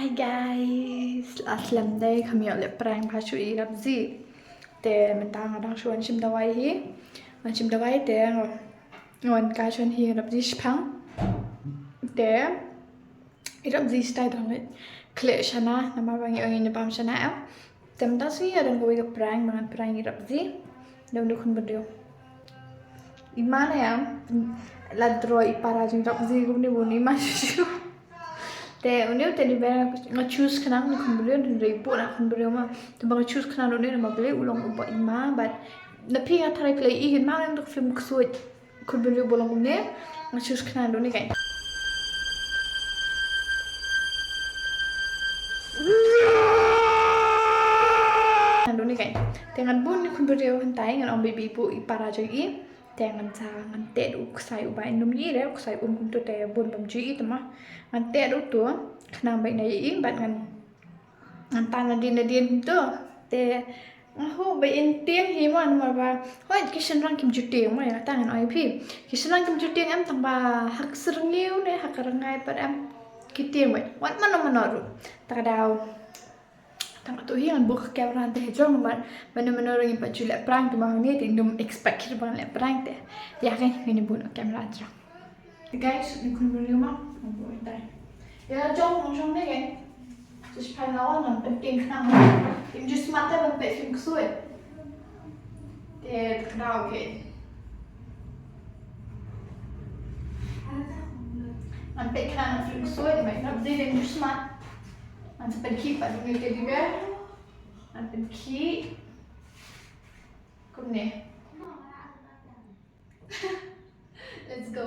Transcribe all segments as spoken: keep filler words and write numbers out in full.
Hi guys, la slem dei, kham ïoh leh prank bha shuh i Rapzi. Te mynta nga dang shu wan shim dawai hi. Wan shim dawai te nga wan ka shu wan hi Rapzi shipang. Te i Rapzi stai dang leh khleh shana, namar ba ngi ong ngin bam shana em. Te mynta sngi nga don kawei ka prank, ba ngan prank i Rapzi. Dang dei khun bynriew. I ma ne em, la draw i para jong Rapzi kumne bun i ma shu shu. Te une u teddy bear nga choose khnang ne khun bynriew, hynrei i buh na khun bynriew ma. Te ba nga choose khnang une ma balei u long u ba i ma, but na phi nga tharai phi la i hin ma ngan duk film ksuid. Khun bynriew ba long kumne, nga choose khnang duni kai. Khnang duni kai. Te ngan bun ni khun bynriew hyntai ngan ong baby buh i para jong i. Te ngan sa ngan teh u ksai u ba in num i re, u ksai um kumtu te bun bam ju i te ma. Ngan teh u tu, khnang ba in ai i, bad ngan Ngan tan nadien nadien tu. Te nga hu ba in tieng hi mo namar ba. Hoi ki shynrang kim ju tieng mo ïa kata ngan ong ïa phi. Ki shynrang kim ju tieng em tang ba ha ka syrngiew ne ha ka ryngai pat em. Ki tieng mo. Wat mano mano ruh. Ta ka daw. Tang tu hi ngan buh ka camera te jong ba mano mano ruh ngin pat ju leh prank tu ma hangne te ngim expect ki ba leh prank te. Ïa ka ngin buh ka camera jong. Guys, ni khun bynriew ma, ngan buh tai. Ïa la jong, ngan jong ne guys. Just pan lawan ngan pyntieng khnang. Im just mata ban peit film ksuid. Te kdaw ke. Ngan peit khnang film ksuid, mai ngan dei dei just mat. Ngan pynkhih pat dei teddy bear. Ngan pynkhih. Kumne. Let's go.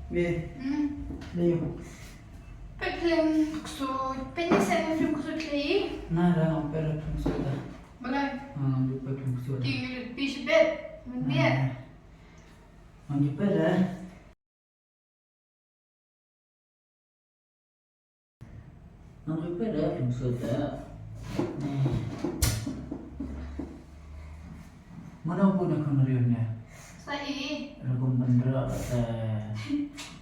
Be. Hmm. Be. Peit film ksuid, peit ni sa film ksuid lei. Na da, peit film ksuid da. Balai? Ah, peit film ksuid. Ti phi shu bet, mun bet. Ah. Ngan ju peit eh. Ngan ju peit eh, film ksuid eh. Mano buh na khun bynriew ne? Sa i. Rukom bynriew te.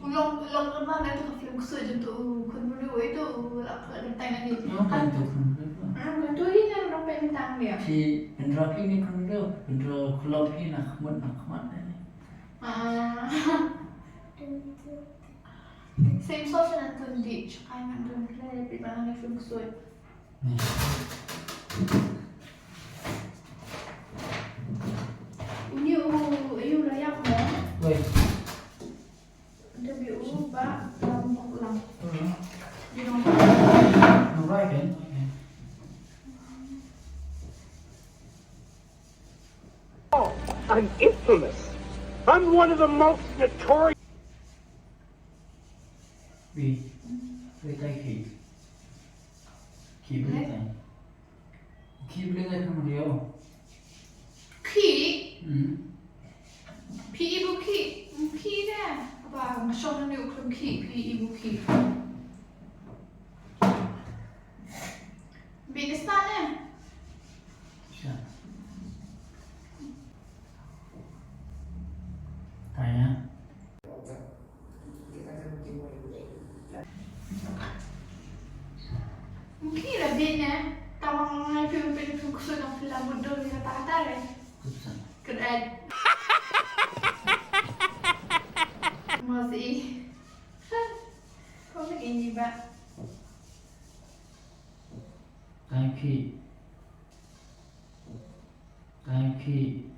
U long, u long ma na tu ka film ksuid jong tu khun bynriew tu u la ka tang ni. Kan tu khun bynriew. Ah, kan tu hi na rukom bynriew. Phi bynriew phi ni khun bynriew, bynriew khulop phi na khmut na khmat ni. Ah. Same sauce na tun di, chakai na tun play, pi ba na film ksuid. Uni u, u la yak mo. Wei. Nda bi u ba lam bok lam. Hmm. Di nong. Nong bai ken. Okay. I'm infamous. I'm one of the most notorious. Bi, bi tai khi. Khi bi tai. Khi bi tai kham rio. Khi? Hmm. Phi i bu khi. Phi da. Ba nga shong ni u khum khi. Phi i bu khi. Bi ni stan eh. Sure. Tanya. Mungkin lah bit ne. Tawang ngai phi phi phi kusut nang phi la mudon ni kata kata re. Kesan. Kerat. Masih. Kau nak ini ba. Thank you. Thank you.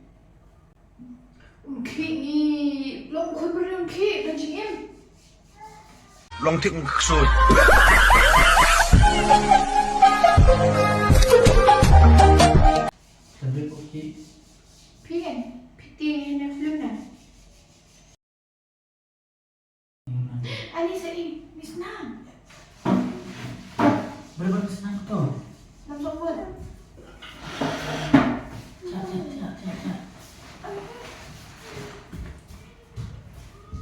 Ym khih ngi long khun bynriew ym khih ka jingim. Long thik ym ksuid. Tang dei ko khih. Phi kan, phi tieng ïa na film na. Ani sa i, Miss Nang. Berapa Miss Nang tu? Enam sopot. Cak, cak, cak, cak, cak.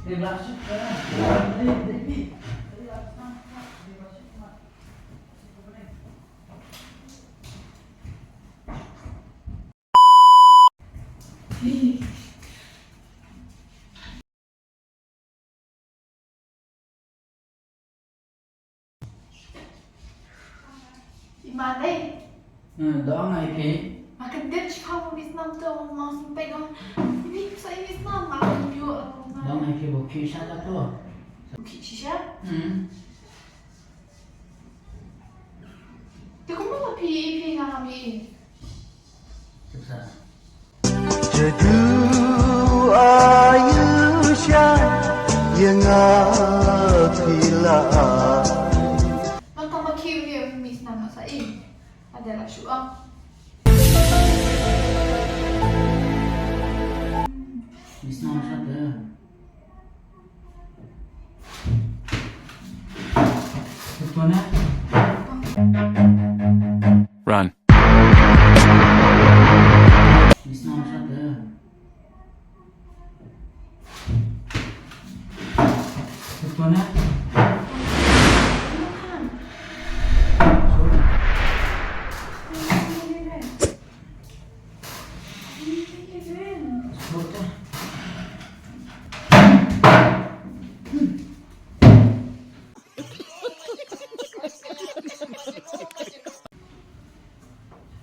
Dia belasuk kan? Dia, dia, dia. Dia belasuk kan? Dia belasuk kan? Dia belasuk kan? Ima dei. Hmm, dong ai phi. Ma ka dep chi pha mo bis nam to ma sim pe gong. Ni sa ini snam ma kan yu. Dong ai phi bo ki sha la to. Ki shisha. Hmm. Te kumno ma phi phi nga mi. Suksa. Jadu ayu sha yanga pila. Nang tama ki mi mi snam sa i. Ada la shu ah. Mi snam sa te. Run.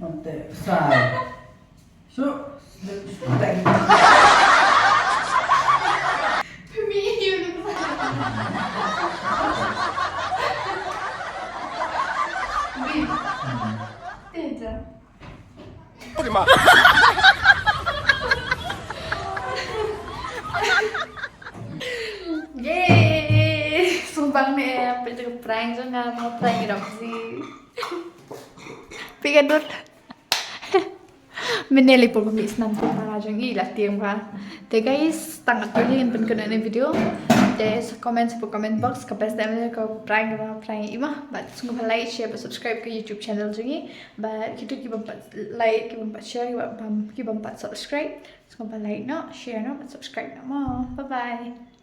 Ante, sai. So, thank you. Yay! Sumbang ne, pynjah prank jong nga, prank Roxy. Pika dut. Mynne lei por ba mih snam te para jong i la tieng ba. Te guys, tang katto hi ngan pynkut ïa kane ka video. Te sa comment sa comment box ka best em ka prank ba prank i ma. Bad sngewbha like, share bad subscribe ka YouTube channel jong i. Bad kito ki bym pat like, ki bym pat share, ki bym, ki bym pat subscribe, sngewbha like noh, share noh bad subscribe noh mo. Bye bye.